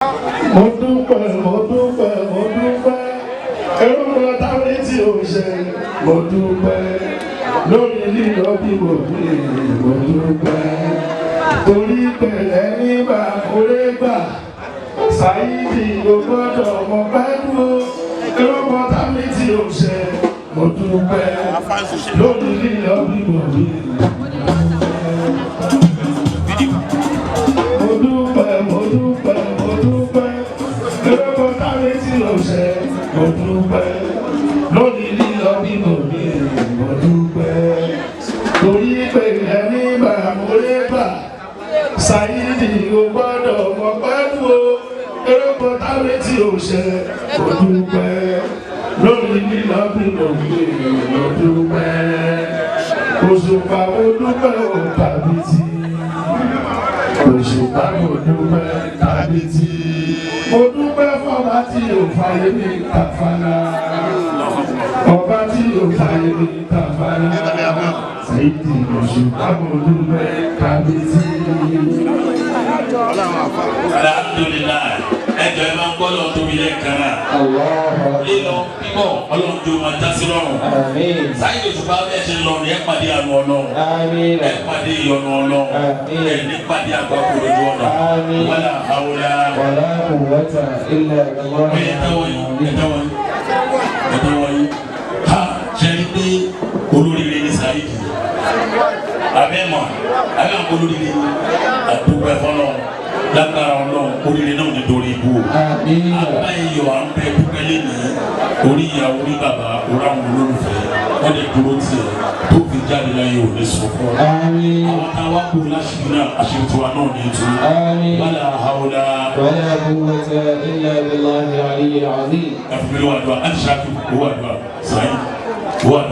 Mo dúpẹ́, mo dúpẹ́, mo dúpẹ́. Èròǹgbà táwọn tí ò ṣe, mo dúpẹ́. Lórí lílọ bí mo bí, mo dúpẹ́. Torí pẹ̀lẹ́ nígbà kórè gbà. Ṣáídì ló gbọ́dọ̀ mọ pẹ́ dúró. Èròǹgbà táwọn tí ò ṣe, mo dúpẹ́. Lórí lílọ bí mo bí. Mo dúpẹ́, mo dúpẹ́, mo dúpẹ́. Lórúkọ táwọn tí ò ṣe, mo dúpẹ́. Lórí lílọ bí mo bí, mo dúpẹ́. Torí pé ẹni bá mo lè gbà. Ṣáídì ò gbọ́dọ̀ mọ̀ pẹ́lú o. Lórúkọ táwọn tí ò ṣe, mo dúpẹ́. Lórí lílọ bí mo bí, mo dúpẹ́. Òṣùpá, mo dúpẹ́ ò tàbí tí. Òṣùpá, mo dúpẹ́ tàbí tí. Mo dúpẹ́ fọba tí ò fàyè mi tàfàlà. Ọba tí ò fàyè mi tàfàlà. Ṣèyí Òṣùpá, mo dúpẹ́ tàbí tí. Alhamdulilayi, ẹjọ ẹ máa ń gbọ́dọ̀ tóbi lẹ́ẹ̀kan náà. Lílọ bíbọ̀, Ọlọ́run tó máa já sí rọrùn. Àmín. Sáyé Òṣùpá, bẹ́ẹ̀ ṣe lọ ní ẹ pàdé àánú Ọlọ́run. Àmín. Ẹ pàdé ìyọ́nú Ọlọ́run. Àmín. Ẹ ní pàdé àgbákò lójú ọ̀nà. Àmín. Wala hawla. ولا قوة إلا بالله. Ẹ tẹ́wọ́ yín, ẹ tẹ́wọ́ yín, ẹ tẹ́wọ́ yín. Ha, ṣe rí pé olóríire ní Saheed? Abẹ́ mọ̀, abẹ́ mọ̀, olóríire ní àdúgbò ẹ̀fọ́ náà lágbára Ọlọ́run, oríire náà ní dorí ibú o. Àmín. Àbá iyọ̀ à ń bẹ dúpẹ́ lẹ́nìí, orí ìyá, orí bàbá, orí àwọn olólùfẹ́ wọ́n lè dúró tiẹ̀ tó fi jáde láyé, ò ní sunkún. Àmín. Àwọn táwa kú láṣìírí náà, àṣírí tiwa náà ní tú. Àmín. Wala hawla. ولا قوة إلا بالله العلي العظيم. Ẹ̀fúnmi ló wà dùn, àti ṣáàkì owó àdúrà sàyìn owó àdúrà.